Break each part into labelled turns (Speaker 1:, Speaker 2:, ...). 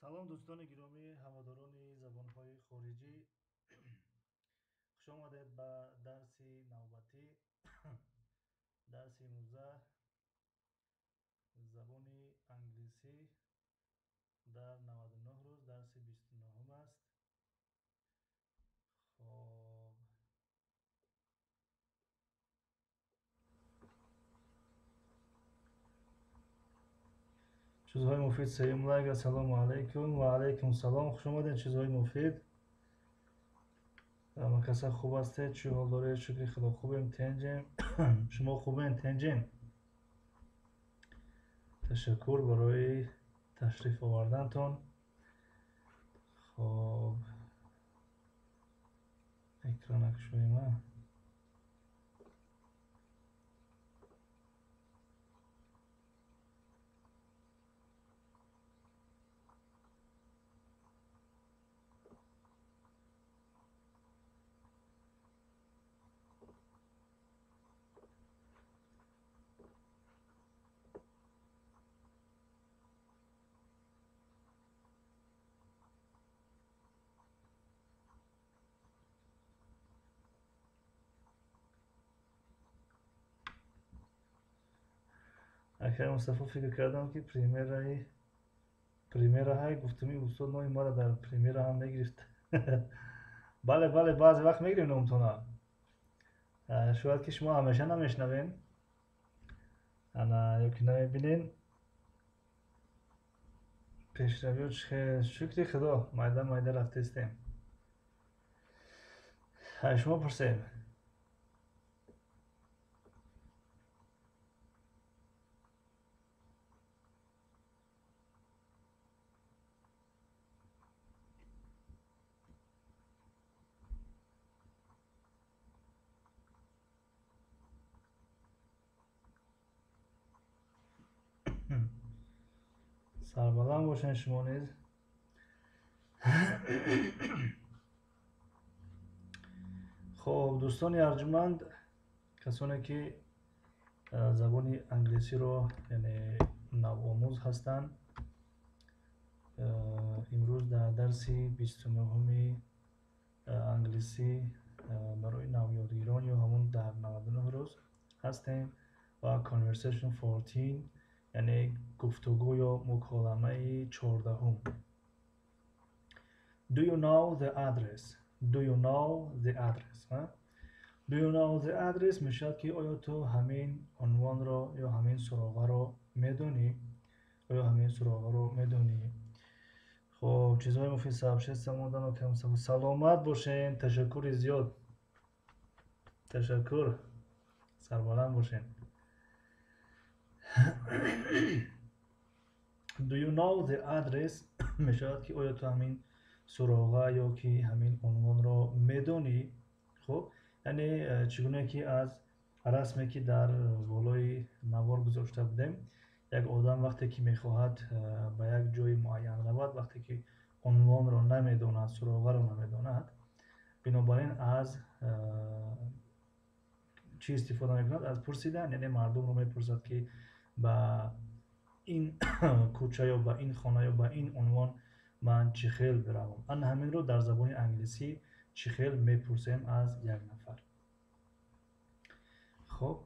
Speaker 1: Салом, дӯстони гиромӣ, ҳаводорони забонҳои хориҷӣ. Хуш омадед ба дарси навбатӣ, дарси имрӯза забони англисӣ дар 99 рӯз, дарси 29 аст. Хоб, чизҳои муфид, сеюм лайк. Ассалому алайкум. Ва алайкум салом. Хуш омадед, чизҳои муфид. Каса хуб ҳастед? Чӣ ҳол доред? Шукри Худо, хубем, тенҷем. Шумо хубен, тенҷем? Ташаккур барои ташриф овардантон. Хоб, экрана кушоем. Акай Мустафо, фикр кардам, ки премьераҳай, гуфтуми устод номи маро дар премьера ҳам мегирифт. Бале, бале, баъзе вақт мегирем номтона. Шояд ки шумо ҳамеша намешнавен ана ё ки намебинен. Пешравиё чӣ хел? Шукри Худо, майда майда рафтестем. Шумо пурсем. Сарбаланд бошед шумо низ. Хоб, дӯстони арҷманд, касоне ки забони англисиро, яъне навомӯз ҳастанд, имрӯз дар дарси 29-уми англисӣ барои навёдгирон ё ҳамон дар 99 рӯз ҳастем ва conversation 14, яъне гуфтугӯ ё муколамаи 14-ум. Do you know the address? Do you know the address? Ha? Do you know the address мешавад ки оё ту ҳамин унвонро ё ҳамин суроғаро медонӣ? Оё ҳамин суроғаро медонӣ? Хоб, чизҳои муфид сообщество мондан. Саломат бошен, ташаккури зиёд. Ташаккур. Сарбаланд бошен. Do you know the address мешавад ки оё ту ҳамин суроға ё ки ҳамин унвонро медонӣ? Хуб, яъне чӣ гуна ки аз расме ки дар болои навор гузошта будем, як одам вақте ки мехоҳад ба як ҷои муайян равад, вақте ки унвонро намедонад, суроғаро намедонад, бинобар ин аз чӣ истифода мекунад? Аз пурсидан, яъне мардумро мепурсад, ки ба ин кӯча ё ба ин хона ё ба ин унвон ман чӣ хел биравам. Ана ҳаминро дар забони англисӣ чӣ хел мепурсем аз як нафар? Хоб,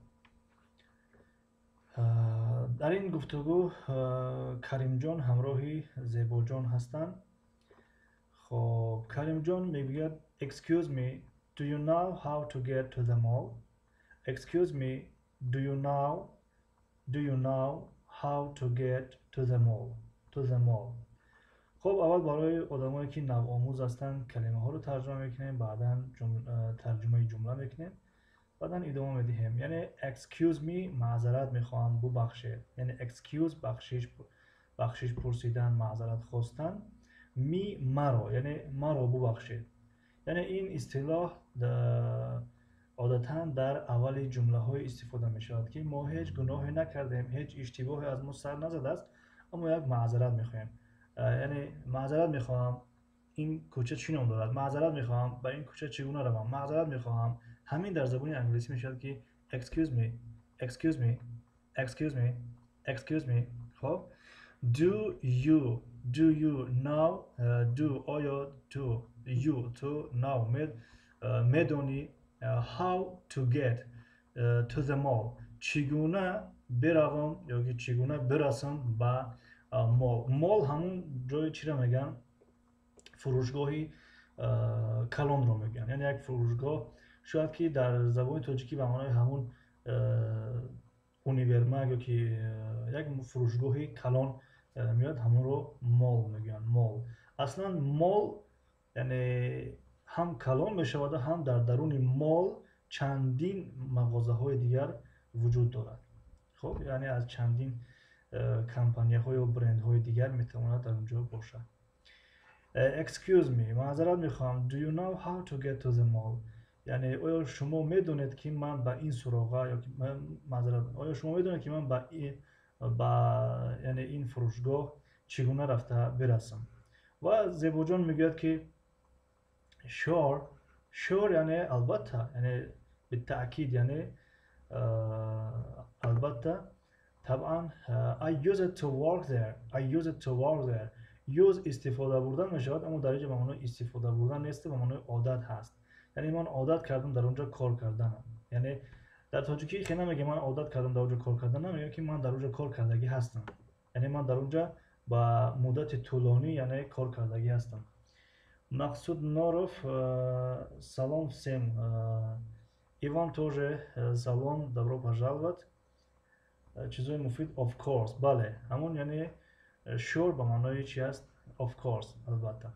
Speaker 1: дар ин гуфтугӯ Каримҷон ҳамроҳи Зебоҷон ҳастанд. Хоб, Каримҷон мегӯяд: Excuse me, do you know how to get to the mall? Excuse me, do you know how to get to the mall? To the mall. Хуб, аввал барои одамое ки навомӯз ҳастанд калимаҳоро тарҷума мекунем, баъдан тарҷумаи ҷумла мекунем, баъдан идома медиҳем. Яъне excuse me, маъзарат мехоҳам, бубахшед. Яъне excuse бахшиш, бахшиш пурсидан, маъзарат хостан. Me маро, яъне маро бубахшед. Яъне ин истилоҳ одатан дар аввали ҷумлаҳое истифода мешавад, ки мо ҳеҷ гуноҳе накардем, ҳеҷ иштибоҳе аз мо сар назадааст, аммо як маъзарат мехоҳем. Яъне маъзарат мехоҳам, ин кӯча чӣ ном дорад? Маъзарат мехоҳам, ба ин кӯча чӣ гуна равам? Маъзарат мехоҳам. Ҳамин дар забони англисӣ мешавад ки excuse me, excuse me, excuse me, excuse me. Хоб, do you Do you know, do оё to, you to, know медонӣ, how to get to the mall, чӣ гуна биравам ё ки чӣ гуна бирасам ба mall. Mall ҳамун ҷои чиро мегӯянд? Фурӯшгоҳи калонро мегӯянд. Яъне як фурӯшгоҳ шояд ки дар забони тоҷикӣ ба маънои ҳамун универмаг ё ки як фурӯшгоҳи калон меояд, ҳамонро мол мегӯянд. Мол аслан мол яъне ҳам калон мешавад, ҳам дар даруни мол чандин мағозаҳои дигар вуҷуд дорад. Хоб, яъне аз чандин компанияҳо ё брендҳои дигар метавонад дар он ҷо бошад. Excuse me, маъзарат мехоҳам. Do you know how to get to the mall? Яъне оё шумо медонед ки ман ба ин суроға ё ки маъзарат, оё шумо медонед ки ман ба яъне ин фурӯшгоҳ чӣ гуна рафта бирасам? Ва Зебоҷон мегӯяд ки sure, sure яъне албатта, яъне битаъкид, яъне албатта, табъан. I used to work there, I used to work there. Use истифода бурдан мешавад, аммо дар инҷо ба маънои истифода бурдан нест, ба маънои одат ҳаст. Яъне ман одат кардам дар онҷо кор карданам. Яъне дар тоҷикӣ хеле намегӯям ман одат кардам дар онҷо кор карданам, мегӯям ки ман дар онҷо кор кардагӣ ҳастам. Яъне ман дар онҷо ба муддати тӯлонӣ яъне кор кардагӣ ҳастам. Мақсуд Норов, салом всем. И вам тоже салом, добро пожаловать. Чизои муфид, of course, бале, ҳамон яъне sure ба маънои чи аст? Of course, албатта.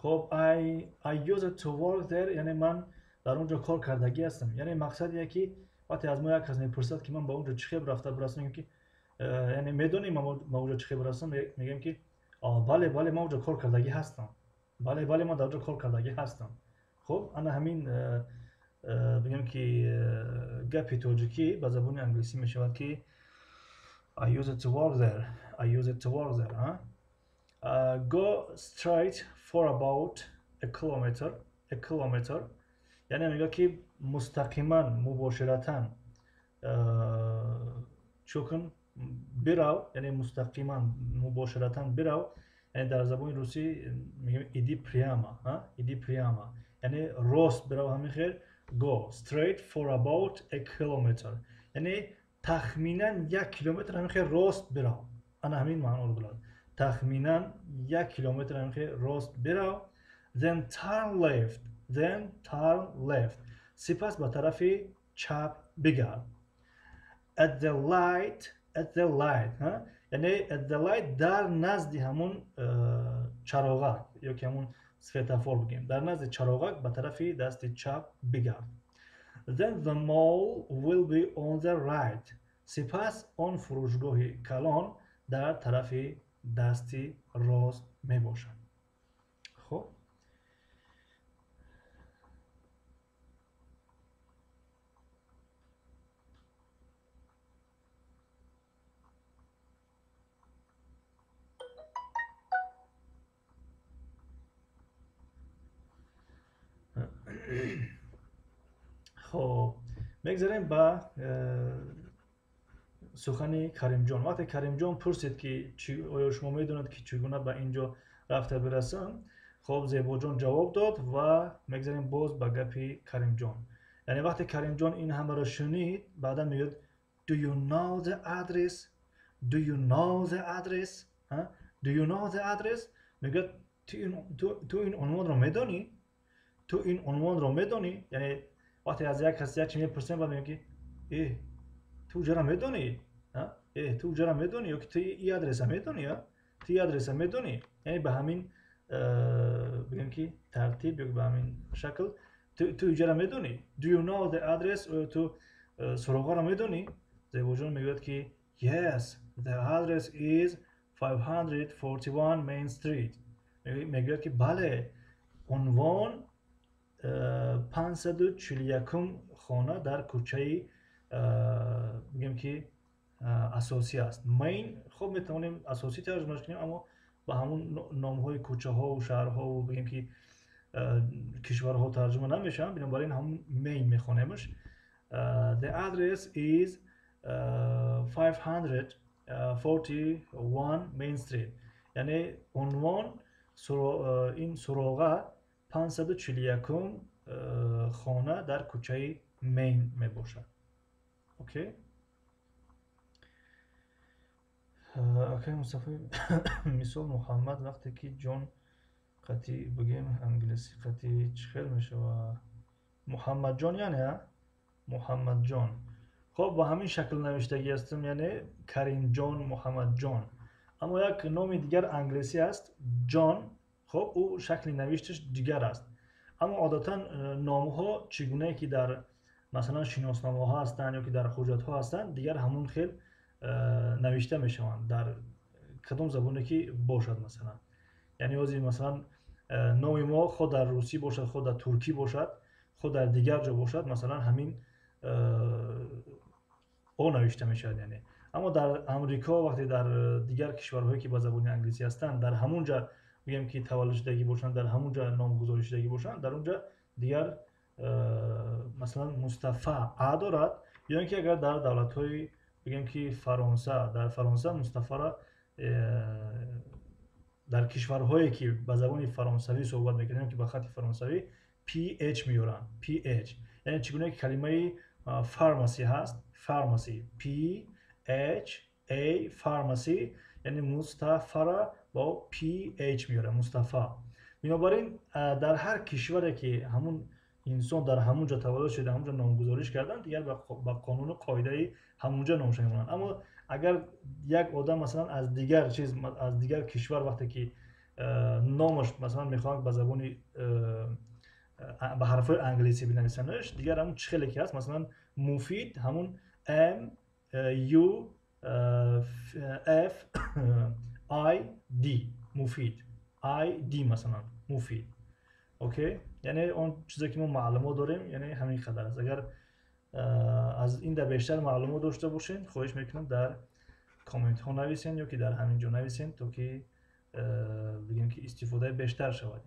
Speaker 1: Хоб, I used to work there, яъне ман дар он ҷо кор кардагӣ ҳастам. Яъне мақсад ие ки вақте аз мо як кас мепурсад ки ман ба он ҷо чӣ хел рафта бирасам, мегӯем ки яъне медонӣ ман ба он ҷо чӣ хел бирасам, мегӯем ки бале, бале, ман он ҷо кор кардагӣ ҳастам. Бале, бале, ман дар он ҷо кор кардагӣ ҳастам. Хоб, ана ҳамин бигӯем ки гапи тоҷикӣ ба забони англисӣ мешавад ки I used to work there. I used to work there. Huh? Go straight for about a kilometer. A kilometer. Яъне мегӯяд ки мустақиман, мубоширатан чӣ кун, бирав, яъне мустақиман, мубоширатан бирав. Яъне дар забони русӣ мегӯем иди прямо, иди прямо. Яъне рост бирав, ҳамин хел go straight for about a kilometer. Яъне тахминан 1 километр ҳамин хел рост бирав. Ана ҳамин маъноро дорад. Тахминан 1 километр ҳамин хел рост бирав. Then turn left. Then turn left. Сипас ба тарафи чап бигард. At the light, at the light, ҳа? Яъне at the light дар назди ҳамун чароғак ё ки ҳамун светофор бигем. Дар назди чароғак ба тарафи дасти чап бигард. Then the mall will be on the right. Сипас он фурӯшгоҳи калон дар тарафи дасти рост мебошад. Хоб, хоб, мегзарем ба сухани Каримҷон. Вақте Каримҷон пурсид ки оё шумо медонед ки чӣ гуна ба ин ҷо рафта бирасам, хоб, Зебоҷон ҷавоб дод ва мегзарем боз ба гапи Каримҷон. Яъне вақте Каримҷон ин ҳамаро шунид, баъдан мегӯяд Do you know the address? Do you know the address? Do you know the address? Мегӯяд ту ин унвонро медонӣ? Ту ин унвонро медонӣ? Яъне вақте аз як кас як чи мепурсем, баъд мегӯям ки ту уҷара медонӣ? Ту уҷара медонӣ? Ё ки ту и адреса медонӣ? Ту и адреса медонӣ? Яъне ба ҳамин бигӯем ки тартиб ё ба ҳамин шакл ту уҷара медонӣ? Do you know the address? Оё ту суроғаро медонӣ? Зебоҷон мегӯяд ки yes, the address is 541 Main Street. Мегӯяд ки бале, унвон 541 хона дар кӯчаи бигӯем ки асосӣ аст. Main, хоб, метавонем асосӣ тарҷумаш кунем, аммо ба ҳамун номҳои кӯчаҳову шаҳрҳову бигӯем ки кишварҳо тарҷума намешаванд, бинобар ин ҳамун main мехонемаш. The address is 500 541 Main Street. Яъне унвон, ин суроға 541 хона дар кӯчаи Мейн мебошад. Окей, акай Мустафо, мисол Муҳаммад вақте ки ҷон қатъӣ бигем, англисӣ қатъӣ чӣ хел мешавад? Муҳаммадҷон, яъне Муҳаммадҷон. Хоб, ба ҳамин шакл навиштагӣ ҳастам, яъне Каримҷон, Муҳаммадҷон. Аммо як номи дигар англисӣ аст, Ҷон. Хоб, ӯ шакли навишташ дигар аст. Аммо одатан номҳо чӣ гунае ки дар, масалан, шиносномаҳо ҳастанд ё ки дар ҳуҷҷатҳо ҳастанд, дигар ҳамун хел навишта мешаванд дар кадом забоне ки бошад, масалан. Яъне ҳозир, масалан, номи мо хо дар русӣ бошад, хо дар туркӣ бошад, хо дар дигар ҷо бошад, масалан, ҳамин о навишта мешавад, яъне. Аммо дар Амрико, вақте дар дигар кишварҳое ки ба забони англисӣ ҳастанд, дар ҳамун ҷа бигем ки таваллуд шудагӣ бошанд, дар ҳамун ҷа номгузорӣ шудагӣ бошанд, дар он ҷа дигар, масалан, Мустафа а дорад. Ё ин ки агар дар давлатҳои, бигем ки Фаронса, дар Фаронса Мустафаро, дар кишварҳое ки ба забони фаронсавӣ суҳбат мекунанд, ки ба хати фаронсавӣ ph меоранд, ph. Яъне чӣ гуна ки калимаи pharmacy ҳаст, pharmacy, p h a, pharmacy, яъне Мустафара бо ph меоранд, Мустафа. Бинобар ин дар ҳар кишваре ки ҳамун инсон дар ҳамун ҷо таваллуд шуда, ҳамун ҷо номгузориш карданд, дигар ба қонуну қоидаи ҳамун ҷо номша мемонанд. Аммо агар як одам, масалан, аз дигар чиз, аз дигар кишвар, вақте ки номаш, масалан, мехоҳанд ба забони, ба ҳарфҳои англисӣ бинависанаш, дигар ҳамун чӣ хеле ки ҳаст, масалан, Муфид, ҳамун m u f i d, Муфид, i d, масалан, Муфид. Окей, яъне он чизе ки мо маълумот дорем, яъне ҳамин қадар аст. Агар аз ин да бештар маълумот дошта бошед, хоҳиш мекунам, дар комментҳо нависен ё ки дар ҳамин ҷо нависен, то ки бигем ки истифодаи бештар шавад.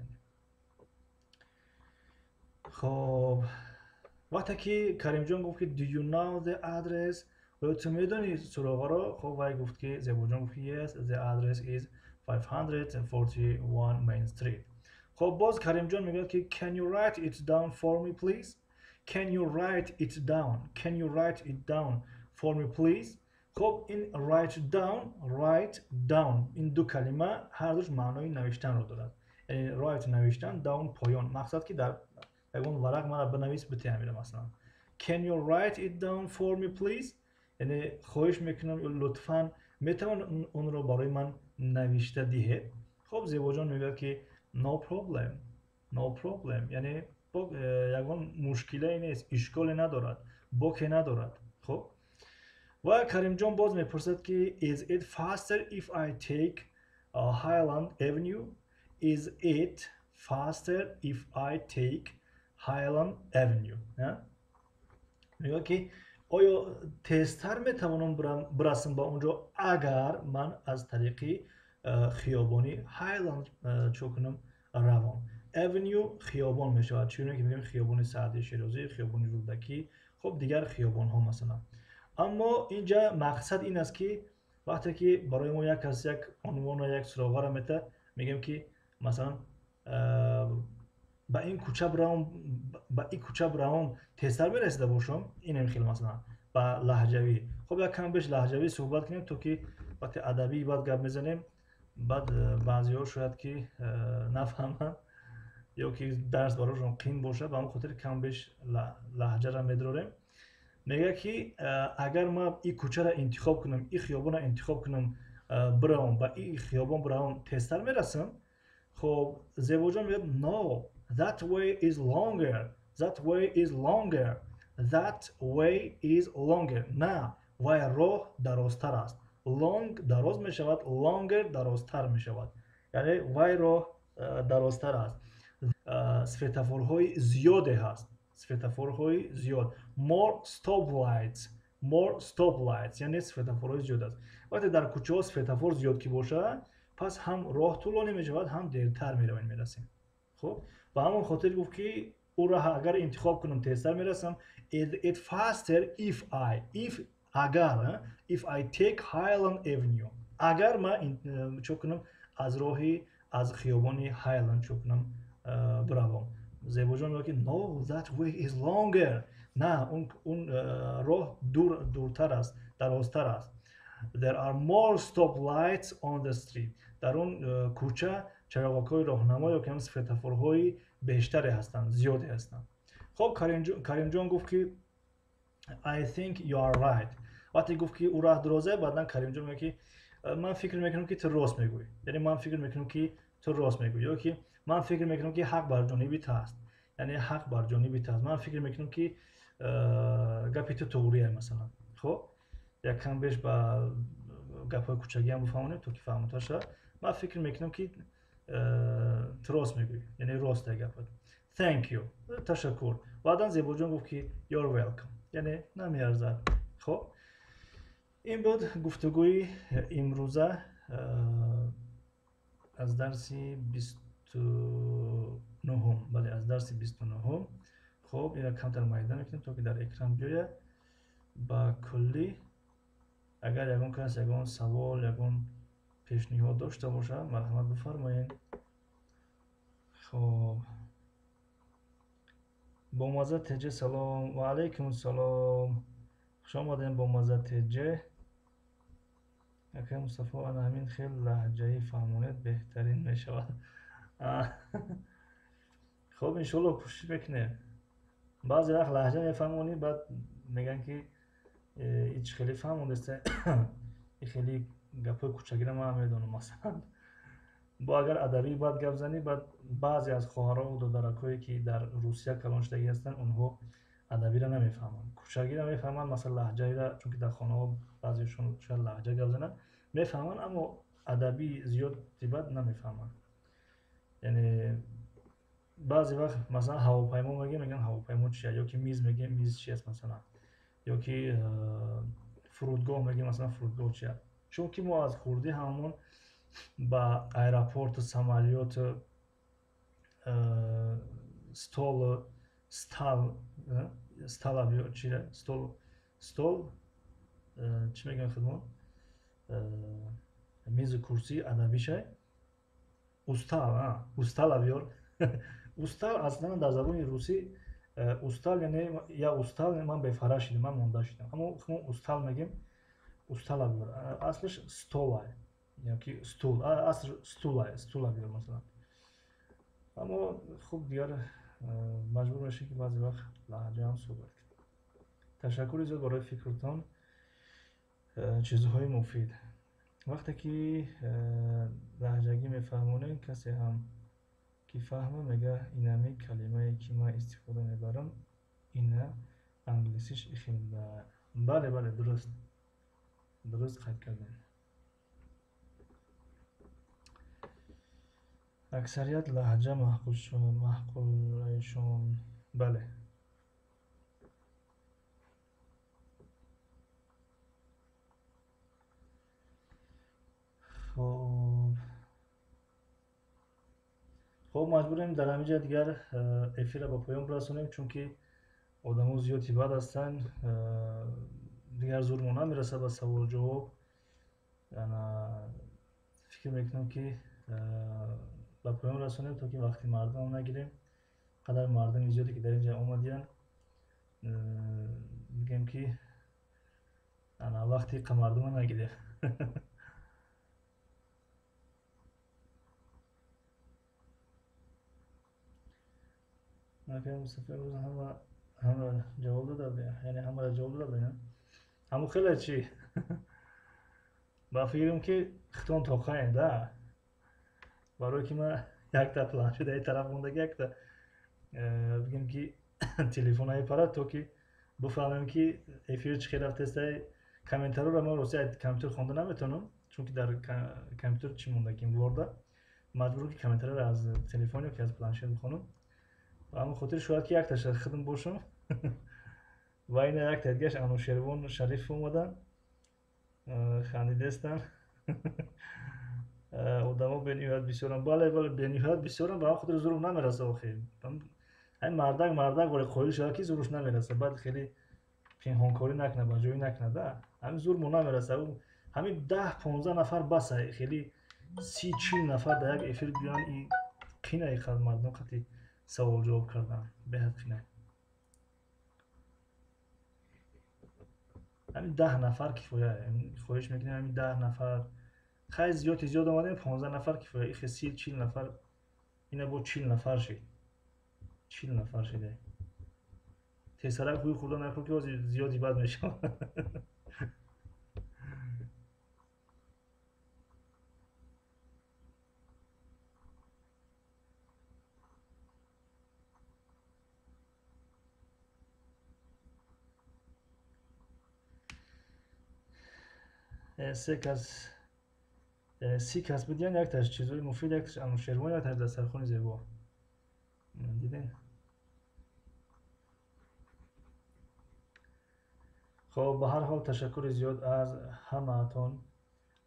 Speaker 1: Хоб, вақте ки Каримҷон гуфт ки "Do you know the address?", оё ту медонӣ суроғаро? Хоб, вай гуфт ки, Зебоҷон гуфт ки "Yes, the address is 541 Main Street." Хоб, боз Каримҷон мегӯяд ки "Can you write it down for me, please? Can you write it down? Can you write it down for me, please?" Хоб, ин write down, write down, ин ду калима ҳардуш маънои навиштанро дорад. Яъне write навиштан, down поён. Мақсад ки дар ягон варақ мана бинавис, битеамира, масалан. "Can you write it down for me, please?" Яъне хоҳиш мекунам ё лутфан метавон онро барои ман навишта диҳед? Хоб, Зебоҷон мегӯяд ки "No problem, no problem", яъне ягон мушкилае нест, ишколе надорад, боке надорад. Хоб, ва Каримҷон боз мепурсад ки "Is it faster if I take Highland Avenue? Is it faster if I take Highland Avenue?" Мегӯяд ки оё тезтар метавонам бирасам ба он ҷо, агар ман аз тариқи хиёбони Highland чо кунам, равам? Avenue хиёбон мешавад, чуне ки мегӯем хиёбони Саъди Шерозӣ, хиёбони Рӯдакӣ, хуб, дигар хиёбонҳо, масалан. Аммо инҷа мақсад ин аст ки вақте ки барои мо як кас як унвону як суроғаро метаҳад, мегӯем ки, масалан, ба ин кӯча биравам, ба ин кӯча биравам, тезтар мерасида бошам. Инем хел, масалан, ба лаҳҷавӣ. Хуб, як кам беш лаҳҷавӣ суҳбат кунем, то ки вақте адабӣ баъд гап мезанем, баъд баъзеҳо шояд ки нафаҳманд ё ки дарс барошон қин бошад. Ба ҳамон хотир кам беш лаҳҷаро медорем. Мегӯяд ки агар ман ин кӯчаро интихоб кунам, ин хиёбонро интихоб кунам, биравам, ба ин хиёбон биравам, тезтар мерасам. Хоб, Зебоҷон мегӯяд: "No, that way is longer. That way is longer. That way is longer." На, вай роҳ дарозтар аст. Long дароз мешавад, longer дарозтар мешавад, яъне вай роҳ дарозтар аст, светофорҳои зиёде ҳаст, светофорҳои зиёд, more stop lights, more stop lights, яъне светофорҳои зиёд аст. Вақте дар кӯчаҳо светофор зиёд ки бошад, пас ҳам роҳ тӯлонӣ мешавад, ҳам дертар меравем, мерасем. Хуб, ба ҳамон хотир гуфт ки ӯ роҳ агар интихоб кунам, тезтар мерасам. Is it faster if I, if Агар, if I take Highland Avenue, агар ман чӣ кунам, аз роҳи, аз хиёбони Highland чӣ кунам, биравам. Зебоҷон мегӯяд, ки no, that way is longer. На, он роҳ дуртар аст, дарозтар аст. There are more stop lights on the street. Дар он кӯча чароғакҳои роҳнамо ё ки светофорҳои бештаре ҳастанд, зиёде ҳастанд. Хоб, Каримҷон гуфт, ки I think you are right. Вақте гуфт, ки ӯ роҳ дарозе, баъдан Каримҷон мегӯяд, ки ман фикр мекунам, ки ту рост мегӯӣ. Яъне ман фикр мекунам, ки ту рост мегӯӣ, ё ки ман фикр мекунам, ки ҳақ бар ҷониби ту аст. Яъне ҳақ бар ҷониби ту аст. Ман фикр мекунам, ки гапи ту туғрие, масалан. Хоб, як кам беш ба гапҳои кӯчагиам бифаҳмонем, то ки фаҳмутар шавад. Ман фикр мекунам, ки ту рост мегӯӣ, яъне рост е гапат. Thank you, ташаккур. Баъдан Зебоҷон гуфт, ки you're welcome, яъне намеарзад. Хоб, ин буд гуфтугӯи имрӯза аз дарси 29-ум. Бале, аз дарси 29-ум. Хоб, инро камтар майда мекунем, то ки дар экран биёяд. Ба куллӣ агар ягон кас ягон савол, ягон пешниҳод дошта бошад, марҳамат бифармоед. Хоб, Бомазза Теҷе, салом. Ва алайкум салом, хуш омадем, Бомазза Теҷе. Акай Мустафо, ана ҳамин хел лаҳҷаӣ фаҳмонед, беҳтарин мешавад. Хоб, иншоалло кӯшиш мекунем. Баъзе вақт лаҳҷа мефаҳмонӣ, баъд мегӯянд, ки ич хеле фаҳмондаста, и хеле гапҳои кӯчагиро ман медонам, масалан. Бо агар адабӣ баъд гап занӣ, баъд баъзе аз хоҳарову додаракҳое, ки дар Русия калон шудагӣ ҳастанд, онҳо адабиро намефаҳманд, кӯчагиро мефаҳманд, масалан лаҳҷаиро, чунки дар хонаҳо баъзеашон шояд лаҳҷа гап зананд, мефаҳманд, аммо адабӣ зиёд баъд намефаҳманд. Яъне баъзе вақт масалан ҳавопаймо мегӯем, мегӯянд ҳавопаймо чи аст, ё ки миз мегӯем, миз чи аст, масалан, ё ки фурудгоҳ мегӯем, масалан фурудгоҳ чи аст. Чунки мо аз хурдӣ ҳамон ба аэропорту самолёту столу стал стала чи стол стол чӣ мегӯям худмон, мизу курсӣ адабишай, устал, устала биёр. Устал аслан дар забони русӣ устал, яъне я устал, ман бефара шидам, ман монда шидам. Аммо мо устал мегӯем, устала биёр. Аслиш стола ёки стул, асл стула, стула биёр, масалан. Аммо хуб, дигар маҷбур мешем, ки баъзе вақт лаҳҷаам суҳбат кунем. Ташаккури зиёд барои фикртон, чизҳои муфид. Вақте ки лаҳҷагӣ мефаҳмонем, касе ҳам ки фаҳма, мега инами калимае, ки ман истифода мебарам, ина англисиш ихилда. Бале, бале, дуруст, дуруст қайд кардем. Аксарият лаҳҷа маъқулашон. Бале. Хоб, маҷбурем дар ҳамин ҷа дигар эфирро ба поён бирасонем, чунки одамо зиёди бад ҳастанд, дигар зурмо намерасад ба саволу ҷавоб. Фикр мекунам, ки ба поён расонем, то ки вақти мардумам нагирем. Қадар мардуми зиёде, ки дар ин ҷа омадиянд, бигем, ки ана вақти мардума нагирем. Акай Мустафо, имрӯз ҳама ҷавоб дода будем, яъне ҳамаро ҷавоб дода будем. Ҳамун хеле чӣ ба фикрам, ки хитон тоқаем да, барое ки ман якта планшет ай тараф мондаги, якта бигем, ки телефон ай пара, то ки бифаҳмем, ки эфир чӣ хел рафтаст. Комментариро ман рости компютер хонда наметавонам, чунки дар компютер чӣ мондагим, Ворда, маҷбурам, ки комментариро аз телефон ё ки аз планшет бихонам. Ба ҳамин хотир шояд, ки якташа хидм бошам ва ина якта дигаш Анушервон Шариф омадан, хандидестан. Одамо бениҳоят бисёрам. Бале, бале, бениҳоят бисёрам, ба ҳамин хотир зурум намераса. Охи, ҳамин мардак вале қоил шавад, ки зуруш намераса, баъд хеле. Пинҳонкорӣ накунад, ба ҷоӣ накунад, да? Ҳамин зур мо намерасад. Ҳамин 10-15 нафар баса, хеле 30-40 нафар дар як эфир биёян, и қина, иқад мардум қати савол ҷавоб кардан беҳад қина. Ҳамин 10 нафар кифоя. Хоҳиш мекунем, ҳамин 10 нафар, хай, зиёди зиёд омадем, 15 нафар кифоя. Ихе 30-40 нафар, ина бо 40 нафар шид, 40 нафар шиде. Тезтарак ҳуй хӯрда накун, ки ҳозир зиёди бад мешавад. Се кас, 30 кас будиян, якташ чизои муфид, якташ Анушервон, якташ дастархони зебо. Дидем. Хоб, ба ҳар ҳол, ташаккури зиёд аз ҳамаатон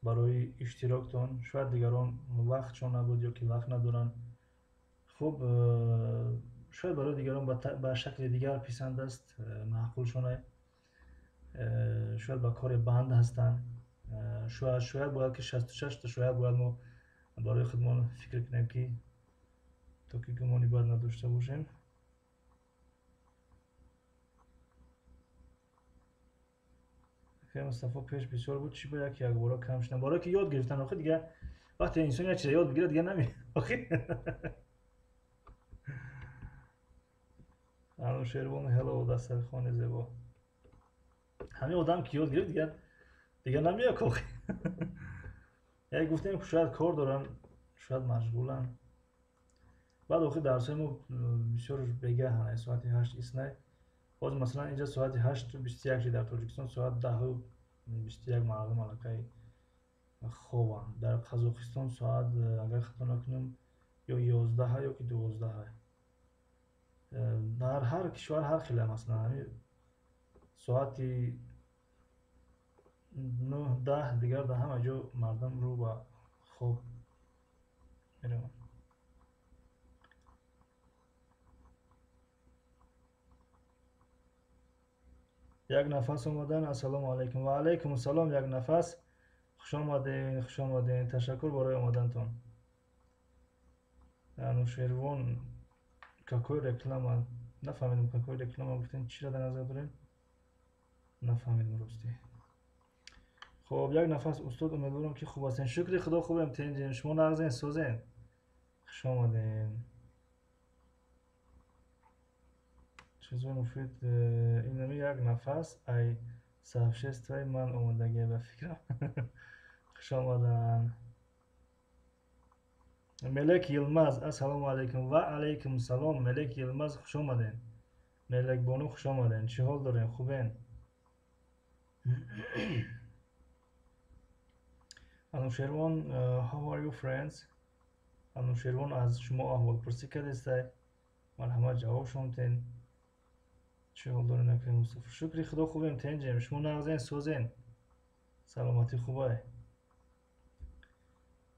Speaker 1: барои иштироктон. Шояд дигарон вақтшон набуд ё ки вақт надоранд. Хуб, шояд барои дигарон ба шакли дигар писанд аст, маъқулшона, шояд ба коре банд ҳастанд, шояд бояд ки 66та, шояд бояд мо барои худмон фикр кунем, ки то ки гумони бад надошта бошем. Мустафо, пеш бисёр буд, чӣ ба як якбора кам шудам? Барое ки ёд гирифтан. Охи, дига вақте инсон як чиза ёд бигирад, дига нами. Охи, Анушервон, ҳело, дастархони зебо. Ҳамин одам ки ёд гирифт, дига намеяк. Охи, як гуфтем, шояд кор доранд, шояд машғуланд. Баъд, охи, дарсҳои мо бисёр бегаҳанд, соати 8 иснай. Ҳозир, масалан, инҷа соати 8:21 шид, дар Тоҷикистон соат 10:21, мардум аллакай хобанд. Дар Қазоқистон соат, агар хато накунам, ё 11 ё ки 12. Дар ҳар кишвар ҳар хела. Масалан, ҳамин соати 9, 10 дигар дар ҳама ҷо мардум рӯ ба хоб мераванд. Як нафас омадан. Ассалому алайкум. Ва алайкум ассалом, як нафас, хушомаден, хушомаден, ташаккур барои омадантон. Анушервон, какой реклама? Нафаҳмидам, какой реклама гуфтем, чиро дар назар дорем, нафаҳмидам, ростӣ. Хоб, як нафас: устод, умедворам, ки хуб ҳастем. Шукри Худо, хубем, тинҷем. Шумо нағзен, созен? Хушомаден. Чизои муфид, инами як нафас ай сообществои ман омадагия, ба фикрам. Хуш омадан. Мелек Йилмаз, ассалому алайкум. Ва алайкум салом, Мелек Йилмаз, хуш омаден. Мелекбону, хуш омаден. Чӣ ҳол дорем, хубен? Анушервон, how are you, friends? Анушервон аз шумо аҳволпурсӣ кардестай, марҳамат, ҷавобшон тен. Чӣ ҳол дорем, акай Мустафо? Шукри Худо, хубем, тинҷем. Шумо нағзен, созен? Саломатӣ хубай?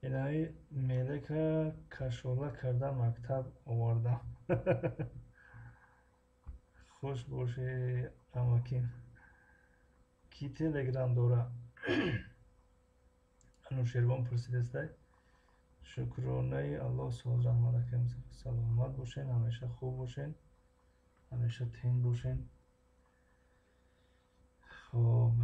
Speaker 1: Инаи мелека кашола карда мактаб овардам. Хуш бошӣ, амакин. Кӣ Телеграм дора? Анушервон пурсидастай. Шукронаи Аллоҳ, соз, раҳмат, акай Мустафо. Саломат бошен, ҳамеша хуб бошен, ҳамеша тинҷ бошен. Хоб,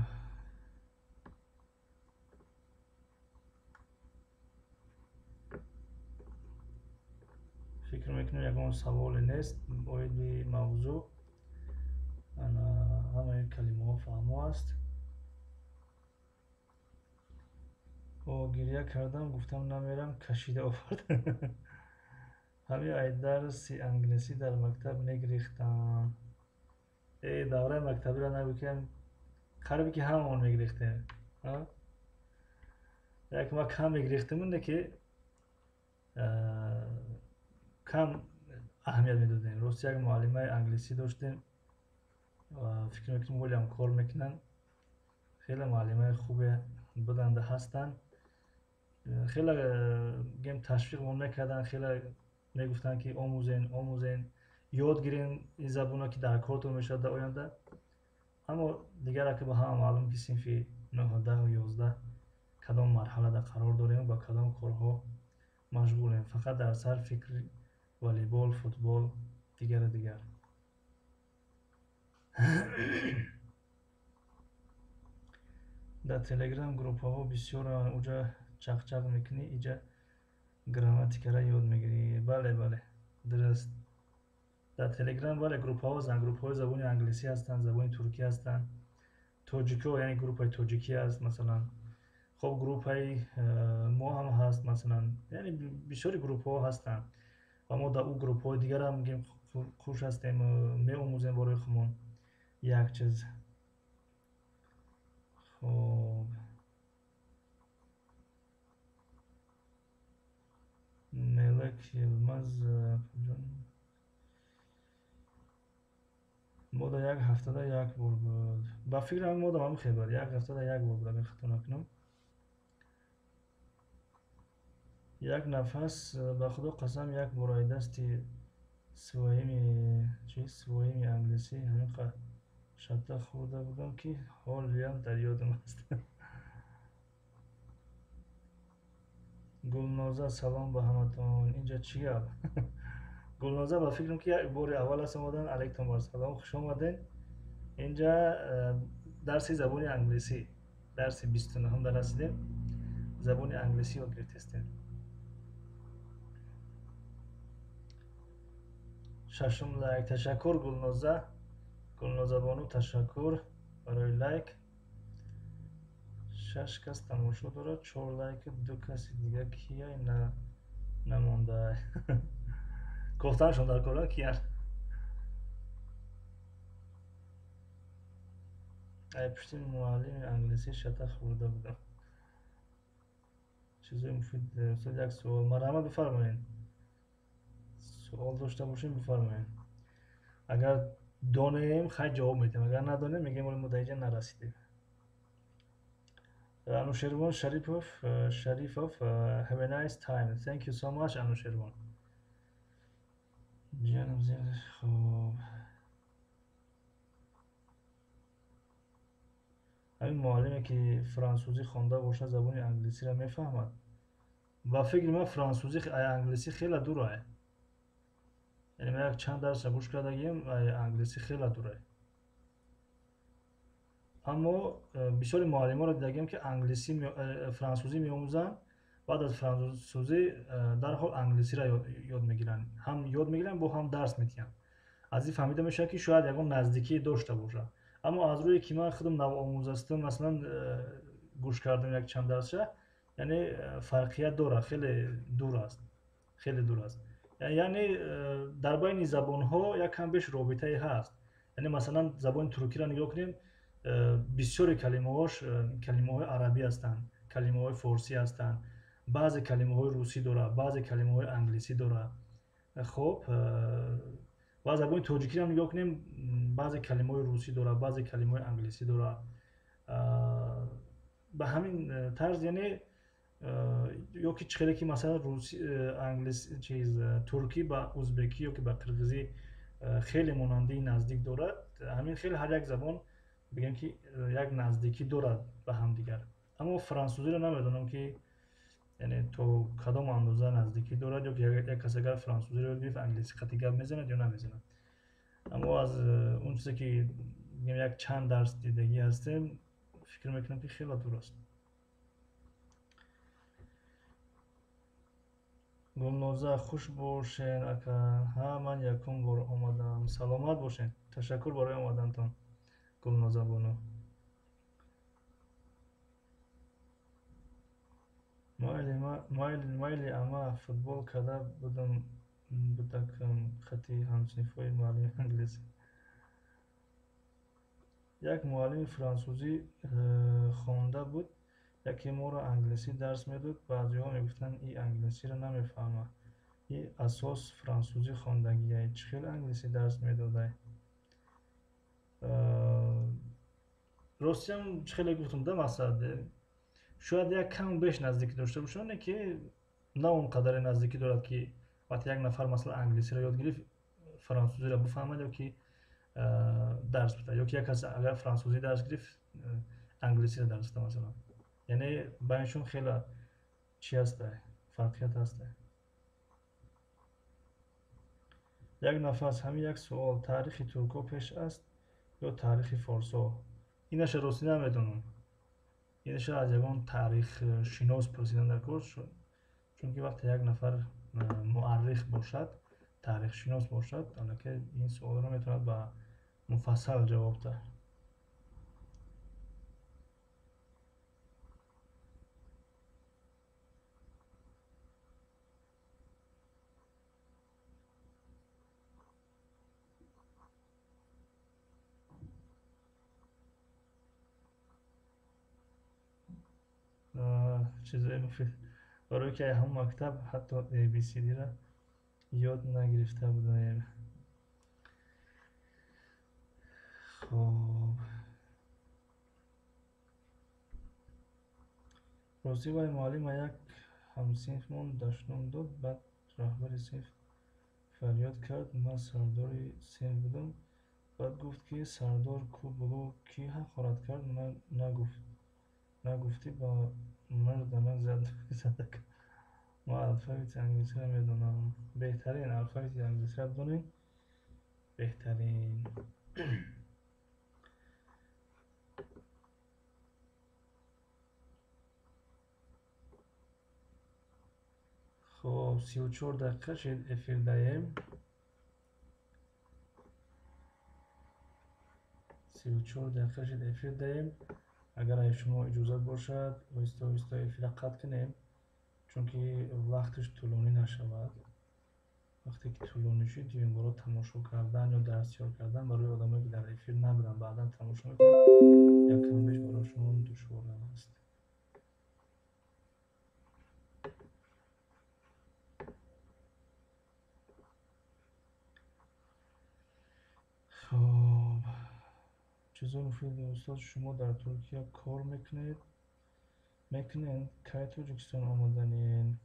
Speaker 1: фикр мекунем, ягон саволе нест оиди мавзӯъ. Ҳамаи калимаҳо фаҳмо аст. О, гиря кардам, гуфтам намерам, кашида овард. Ҳамин ай дарси англисӣ дар мактаб мегирифтам. Э, давраи мактабиро нагӯ, ки қарибе ки ҳамаон мегирифтем. Як ма кам мегирифтем, не ки кам аҳамият медодем. Рости, як муаллимаи англисӣ доштем ва фикр мекунем, ҳолиам кор мекунанд. Хеле муаллимаи хубе буданда, ҳастанд. Хеле гем ташвиқмон мекарданд, хеле мегуфтанд, ки омӯзен, омӯзен, ёд гирен ин забонро, ки дар кортон мешавад дар оянда. Аммо дигар ака ба ҳама маълум, ки синфи 9, 10, 11 кадом марҳалада қарор дорем ва ба кадом корҳо машғулем. Фақат дар сар фикри волейбол, футбол, дигару дигар. Дар Телеграм группаҳо бисёранд, уҷа чақчақ мекунӣ, иҷа грамматикара ёд мегирӣ. Бале, бале, дуруст. Дар Телеграм, бале, группаҳо ҳастанд, группаҳои забони англисӣ ҳастанд, забони туркӣ ҳастанд, тоҷикҳо, яъне группаи тоҷикӣ аст, масалан. Хоб, группаи мо ҳам ҳаст, масалан, яъне бисёри группаҳо ҳастанд ва мо дар ӯ группаҳои дигар ҳам мегӯем хуш ҳастем, меомӯзем барои худмон як чиз. Хоб, Мелек Йилмаз мода як ҳафтада як бор буд. Ба фикрам, модам ҳам хел буд, як ҳафтада як бор буд, агар хато накунам. Як нафас, ба Худо қасам, як бор ай дасти своими чи своими англисӣ ҳамин шатта хӯрда будам, ки ҳолиам дар ёдам аст. Гулноза, салом ба ҳаматон. Инҷа чӣ гап? Гулноза, ба фикрам, ки як бори аввал аст омадан. Алайкум ассалом, хуш омадед. Инҷа дарси забони англисӣ, дарси 29-ум дар расидем, забони англисӣ ёд гирифтестем. Шашум лайк. Ташаккур, Гулноза. Гулнозабону, ташаккур барои лайк. Шаш кас тамошо дорад, чор лайк, ду каси дига кияй намонда. Гуфтаншон дар кора киян. Ай пушти муаллими англисӣ шата хӯрда будам. Чизои муфид. Устод, як суол. Марҳамат, бифармоед. Суол дошта бошем, бифармоед. Агар донем, хай, ҷавоб медиҳем, агар надонем, мегӯем, оли мо дар инҷа нарасидем. Анушервон Шарипов, Шарифов, have a nice time. Thank you so much, Анушервон. Ҷаноб зер. Хоб, ҳамин муаллиме, ки франсузӣ хонда бошад, забони англисиро мефаҳмад? Ба фикри ман, франсузӣ англисӣ хеле дурае. Яъне ман як чанд дарсро гӯш кардагием, англисӣ хеле дурае. Аммо бисёри муаллиморо дидагием, ки англисӣ, франсузӣ меомӯзанд, баъд аз франсузӣ дарҳол англисиро ёд мегиранд, ҳам ёд мегиранд, бо ҳам дарс медиҳанд. Аз ин фаҳмида мешавад, ки шояд ягон наздикие дошта бошад. Аммо аз рӯе ки ман худам навомӯз ҳастам, масалан, гӯш кардам як чанд дарсша, яъне фарқият дорад, хеле дур аст, хеле дур аст. Яъне дар байни забонҳо як кам беш робитае ҳаст. Яъне, масалан, забони туркиро нигоҳ кунем, бисёри калимаҳош калимаҳои арабӣ ҳастанд, калимаҳои форсӣ ҳастанд, баъзе калимаҳои русӣ дорад, баъзе калимаҳои англисӣ дорад. Хоб, ва забони тоҷикиро нигоҳ кунем, баъзе калимаҳои русӣ дорад, баъзе калимаҳои англисӣ дорад. Ба ҳамин тарз, яъне ё ки чӣ хеле ки, масалан, англис, чиз, туркӣ ба узбекӣ ё ки ба қирғизӣ хеле монандии наздик дорад, ҳамин хел ҳар як забон, бигем, ки як наздикӣ дорад ба ҳамдигар. Аммо франсузиро намедонам, ки яъне то кадом андоза наздикӣ дорад, ё ки як кас агар франсузиро ёд гирифт, англисӣ қатъи гап мезанад ё намезанад. Аммо аз он чизе ки, бигем, як чанд дарс дидагӣ ҳастем, фикр мекунам, ки хеле дур аст. Гулноза, хуш бошен, ака. Ҳа, ман якум бор омадам. Саломат бошен, ташаккур барои омадантон, Гулноза бону. Майли, майли, ама футбол карда будам, будакам хати ҳамсинфҳои муаллими англисӣ. Як муаллими франсузӣ хонда буд, яке моро англисӣ дарс медод. Баъзеҳо мегуфтанд: «И англисиро намефаҳмад, и асос франсузӣ хондагиай, чӣ хел англисӣ дарс медодай?» Ростиам, чӣ хеле гуфтам да, мақсад, шояд як каму беш наздикӣ дошта бошад, не ки на он қадаре наздикӣ дорад, ки вақте як нафар, масалан, англисиро ёд гирифт, франсузиро бифаҳмад ё ки дарс буда, ё ки як кас агар франсузӣ дарс гирифт, англисиро дарс буда масалан. Яъне байншон хеле чи ҳаста, фарқият ҳаста. Як нафас ҳамин як суол: таърихи туркҳо пеш аст ё таърихи форсҳо? Инаша ростӣ намедонам. Инаша аз ягон таърихшинос пурсидан дар кор, чунки вақте як нафар муаррих бошад, таърихшинос бошад, аллакай ин суолро метавонад ба муфассал ҷавоб диҳад. Чизои муфид барое ки ҳамон мактаб ҳатто ABCD-ра ёд нагирифта будем. Хоб, ростӣ вай муаллима як ҳамсинфмон дашном дод, баъд раҳбари синф фарёд кард, ман сардори синф будам, баъд гуфт ки сардор ку бугӯ кӣ ҳақорат кард, ман нагуфтӣ ба мардана зада. Ман алфавити англисиро медонам. Беҳтарин алфавити англисиро бидонед, беҳтарин. Хоб, 34 дақиқа шид эфир даем. 34 дақиқа шид эфир даем. Агар ай шумо иҷозат бошад, оҳиста оҳиста эфира қатъ кунем, чунки вақташ тӯлонӣ нашавад. Вақте ки тӯлонӣ шуд, дуюмбора тамошо кардан ё дарсёр кардан барои одамое ки дар эфир набуданд, баъдан тамошо мекунанд, як камбеш барошон душвор аст. Хоб, чизои муфиди устод, шумо дар Туркия кор мекунед? Мекунед? Кай Тоҷикистон омаданед?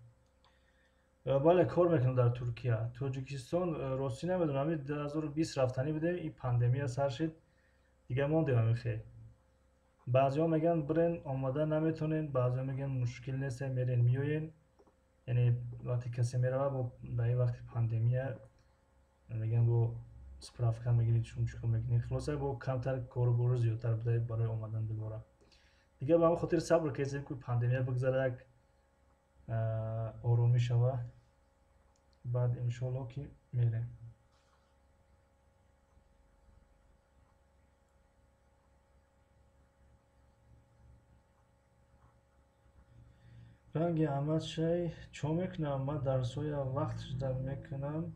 Speaker 1: Бале, кор мекунам дар Туркия. Тоҷикистон ростӣ намедонам, ҳамин 2020 рафтанӣ будем, ин пандемия сар шид, дигар мондем ҳамин хел. Баъзеҳо мегӯянд бирен, омада наметонед, баъзеҳо мегӯянд мушкил нест, мерен меоен. Яъне вақте касе меравад, бо дар ин вақти пандемия мегӯянд бо справка мегиред, шум чӣ кор мекунед. Хулоса бо камтар кору бору зиёдтар буда барои омадан дубора. Дигар ба ҳамон хотир сабр кардем, ки пандемия бигзара, як оромӣ шава, баъд иншоалло ки мерем. Ранги Аҳмад шай чо мекунам? Ман дарсҳоя вақт шуда мекунам.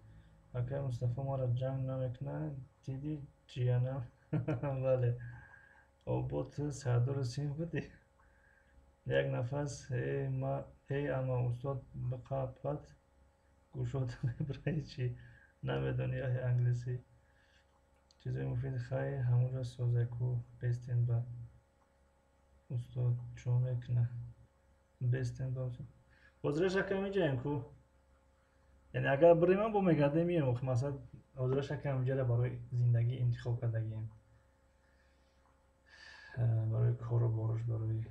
Speaker 1: Акай Мустафо маро ҷанг намекунад. Дидӣ ҷиянам? Бале. Обо ту сардори синф будӣ? Як нафас эй ама устод биқапат гӯшота мебираи чӣ намедонӣ аҳи англисӣ. Чизои муфид хай ҳамонҷо созаку бестен ба устод чо мекуна? Бестен ба устод. Ҳозираша кам инҷаем ку? Яъне агар бирем ҳам бо мегардем меоем, охи масалан ҳозираша кам инҷара барои зиндагӣ интихоб кардагием. Барои кору боруш, барои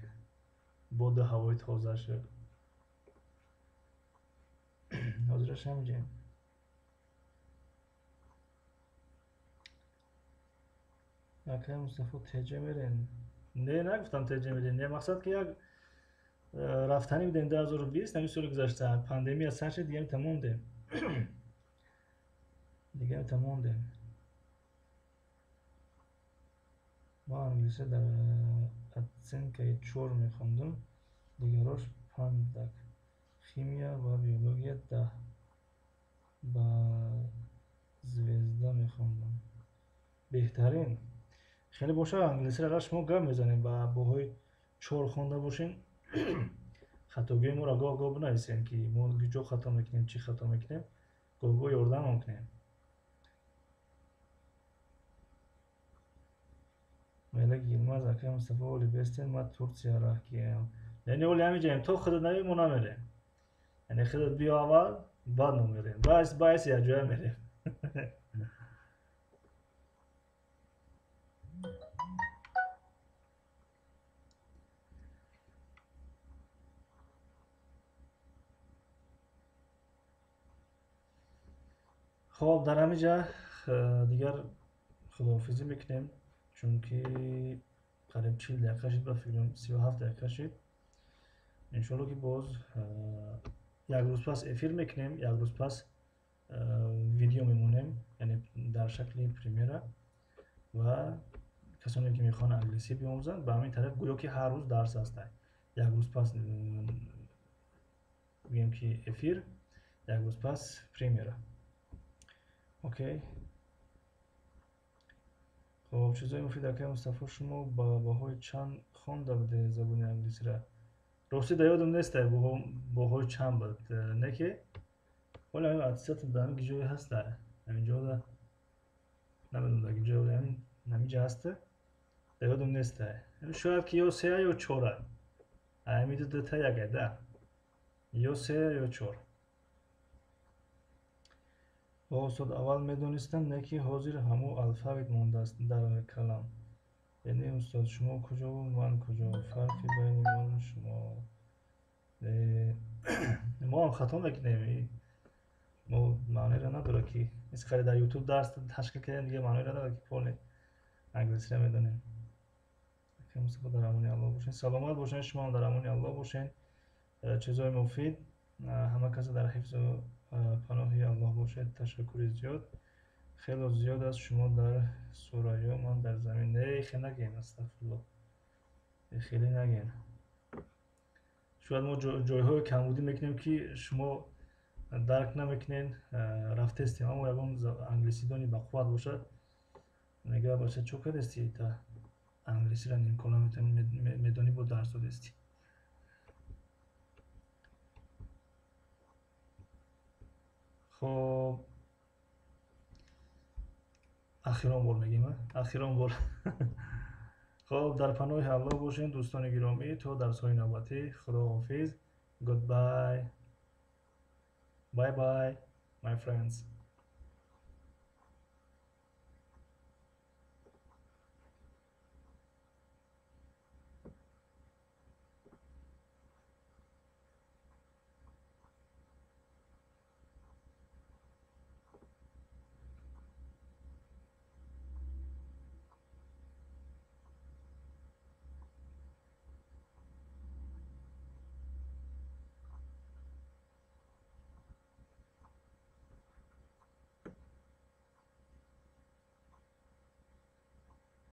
Speaker 1: боду ҳавои тозааш. Ҳозираша ҳаминҷаем. Акай Мустафо теҷа мерен? Не, нагуфтам теҷа мерен. Не, мақсад ки як рафтанӣ будем 2020, ҳамин соли гузашта пандемия сар шид, дига ҳамин мондем. Дига ҳамин мондем. Ман англисия дар оценкаи 4 мехондам, дигарош пандак. Химия ва биология 10 ба звезда мехондам. Беҳтарин. Хеле бошад англисиро агар шумо гап мезанем ба баҳои 4 хонда бошем, хатогиҳои моро гоҳ-гоҳ бинависем, ки мо куҷо хато мекунем, чӣ хато мекунем, гоҳ-гоҳ ёрдамон кунем. Мелек Йилмаз, акай Мустафо оли бестен, ман Турсия раҳ киям. Яъне оли ҳаминҷаем, то худат наёй мо намерем. Яъне худат биё аввал, баъд мо мерем. Баъд якҷоя мерем. Хоб, дар ҳамин ҷа дигар худоҳофизӣ мекунем, чунки қариб 40 дақиқа шид, ба фикрам 37 дақиқа шид. Иншоалло ки боз як рӯз пас эфир мекунем, як рӯз пас видео мемонем, яъне дар шакли премьера, ва касоне ки мехоҳанд англисӣ биомӯзанд, ба ҳамин тариқ гӯё ки ҳар рӯз дарс ҳаста. Як рӯз пас бигем ки эфир, як рӯз пас премьера. Окей. Хоб, чизои муфид. Акай Мустафо, шумо ба баҳои чанд хонда будед забони англисиро? Ростӣ дар ёдам нест баҳои чанд буд, не ки ҳоло ҳамин аттестатам дар ҳамин ҷое ҳаста, ҳамин ҷода, намедонам дар ҷое, ҳамин ҷа ҳаста, дар ёдам нест. Шояд ки ё сея ё чора, ҳамин дута яке да, ё се ё чор. Устод, аввал медонистам, не ки ҳозир ҳамун алфавит мондааст дар калам. Яъне устод, шумо куҷову ман куҷо, фарқи байни ману шумо. Мо ҳам хато мекунем, мо маъноеро надорад ки исқари дар ютуб дарс ташкил кардем, дига маъноеро надорад ки полный англисиро медонем. Мустафо, дар амони Аллоҳ бошед, саломат бошед, шумо ҳам дар амони Аллоҳ бошед. Чизои муфид, ҳама каса дар ҳифзу паноҳи Аллоҳ бошед. Ташаккури зиёд, хело зиёд аст. Шумо дар Сурайё, ман дар замин. Не, хе нагӯем, астағфируллоҳ, хеле нагӯем. Шояд мо ҷойҳое камбудӣ мекунем, ки шумо дарк намекунед, рафтестем, аммо ягон англисидони бақувват бошад, мегӯяд: бача, чо кардести, та англисиро нимкора медонӣ, бо дарс додести. Хоб, ахирон бор мегӯем, ахирон бор. Хоб, дар паноҳи Аллоҳ бошед, дӯстони гиромӣ, то дарсҳои навбатӣ. Худоҳофиз. Goodbye, bye bye, my friends.